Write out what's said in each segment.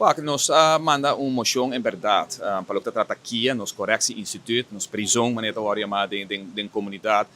Wak, nos a manda un mocion en berdad pa loke ta trata KIA, nos Correctie Instituut, nos prizon manera ta wòrdu yamá den comunidad.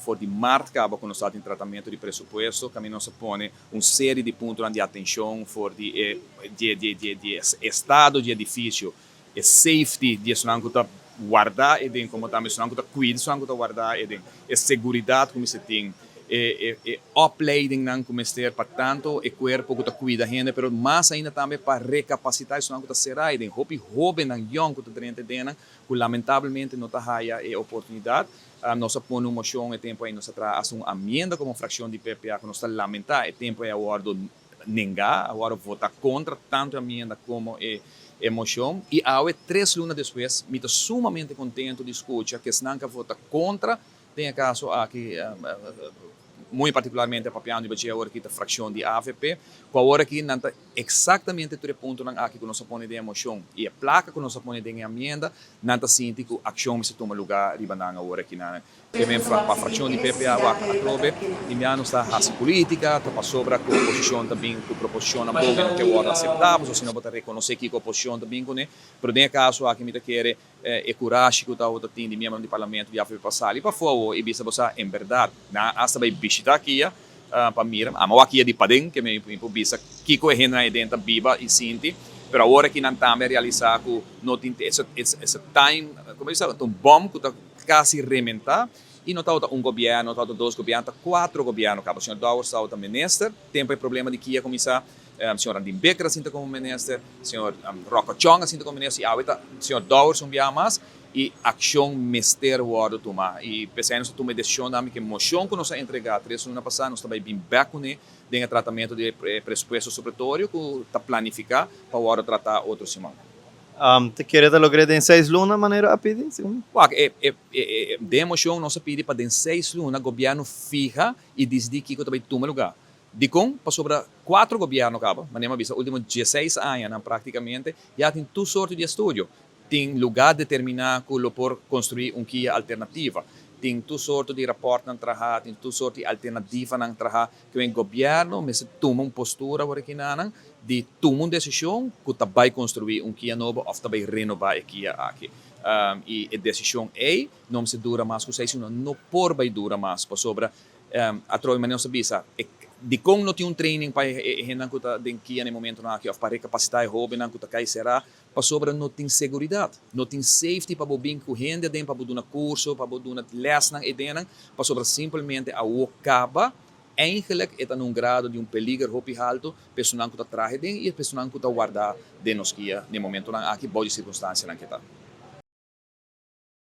For di maart caba cu nos ta tin tratamento di presupuesto, caminda nos a pone un serie di puntonan di atencion for di e di e estado di edificio, e safety di esunnan cu ta warda e den, como tambe esunnan cu ta cuida esunnan cu ta warda e den, e seguridad cu mester tin, e opleidingnan cu mester pa tanto e cuerpo cu ta cuida hende, pero mas ainda tambe pa recapacita esunnan cu ta cera e den. Hopi hobennan yong cu ta drenta e dennan cu lamentablemente no ta haya e oportunidad. Nos a pone un mocion e tempo ey, nos a traha hasta un amienda como fraccion di PPA cu nos ta lamenta e tempo ey a wordo nenga, a wordo vota contra tanto e amienda como e mocion. Y awe, 3 luna despues, mi ta sumamente contento di scucha cu esnan cu a vota contra den e caso aki, muy particularmente papiando di awor aki ta fraccion di AVP, cu awor aki nan ta exactamente tur e puntonan aki cu nos a pone den mocion y e placa cu nos a pone den amienda, nan ta sinti cu accion mester tuma lugar riba nan awor aki nan. Ke pa fraccion di PPA, wak, atrobe, y mi no ta haci politica, ta pasobra cu oposicion ta bin cu proposicion na boven cu wordo acepta, sino bo ta reconoce cu oposicion ta bin cune, pero den e caso aki mi ta kere e corashi cu ta tin di miembro di parlamento di AVP pa sali pa for y bisa bosa en berdad nan hasta bay bishita KIA pa mira ami a wak KIA di paden, cu mi por bisa kico e hende nan ta biba y sinti, pero awor aki nan tambe realisa cu no tin, it's a time, con bisa, un bom cu ta casi rementa y no ta un gobierno, no ta dos gobierno, ta cuatro gobierno caba. Señor Dowers ta minister tempo e problema di KIA cuminsa, señor Andin Bikker a sinta como minister, señor Rocco Chong a sinta como minister y awor señor Dowers un biaha mas y accion mester wordo tuma. Y pesey nos a tuma decision tambe cu mocion cu nos a entrega 3 luna pasa, nos ta bay bin back cune den tratamento di presupuesto supletorio cu ta planifica pa wordo trata otro siman. Ta kere ta logra den 6 luna manera a pidi? Wak, e den mocion nos a pidi pa den 6 luna gobierno fiha y dicidi kico ta bay tuma lugar. Dicon? Pasobra cuatro gobierno caba, manera mi a bisa, ultimo 16 aña nan practicamente, ya tin tur sorto di estudio. Tin lugar determina cu lo por construi un KIA alternativa. Tin tur sorto di rapport nan traha, tin tur sorto di alternativa nan traha, cu e gobierno mester tuma un postura awor aki nan, di tuma un decision cu ta bay construi un KIA nobo of ta bay renoba e KIA aki. Y e decision ey no mester dura mas cu 6 luna, no por bay dura mas, pasobra atrobe manera nos a bisa, dicon no tin un training pa e hendenan cu ta den KIA na momento nan aki of pa recapacita e hobennan cu ta cay cera, pasobra no tin seguridad, no tin safety pa bo bin cu hende aden, pa bo duna curso, pa bo duna lesnan aden, pasobra simplemente awo caba eigenlijk e ta na un grado di un peliger hopi halto, personanan cu ta traha aden y personanan cu ta warda den nos KIA na momentonan aki, bou di circunstancianan cu ta.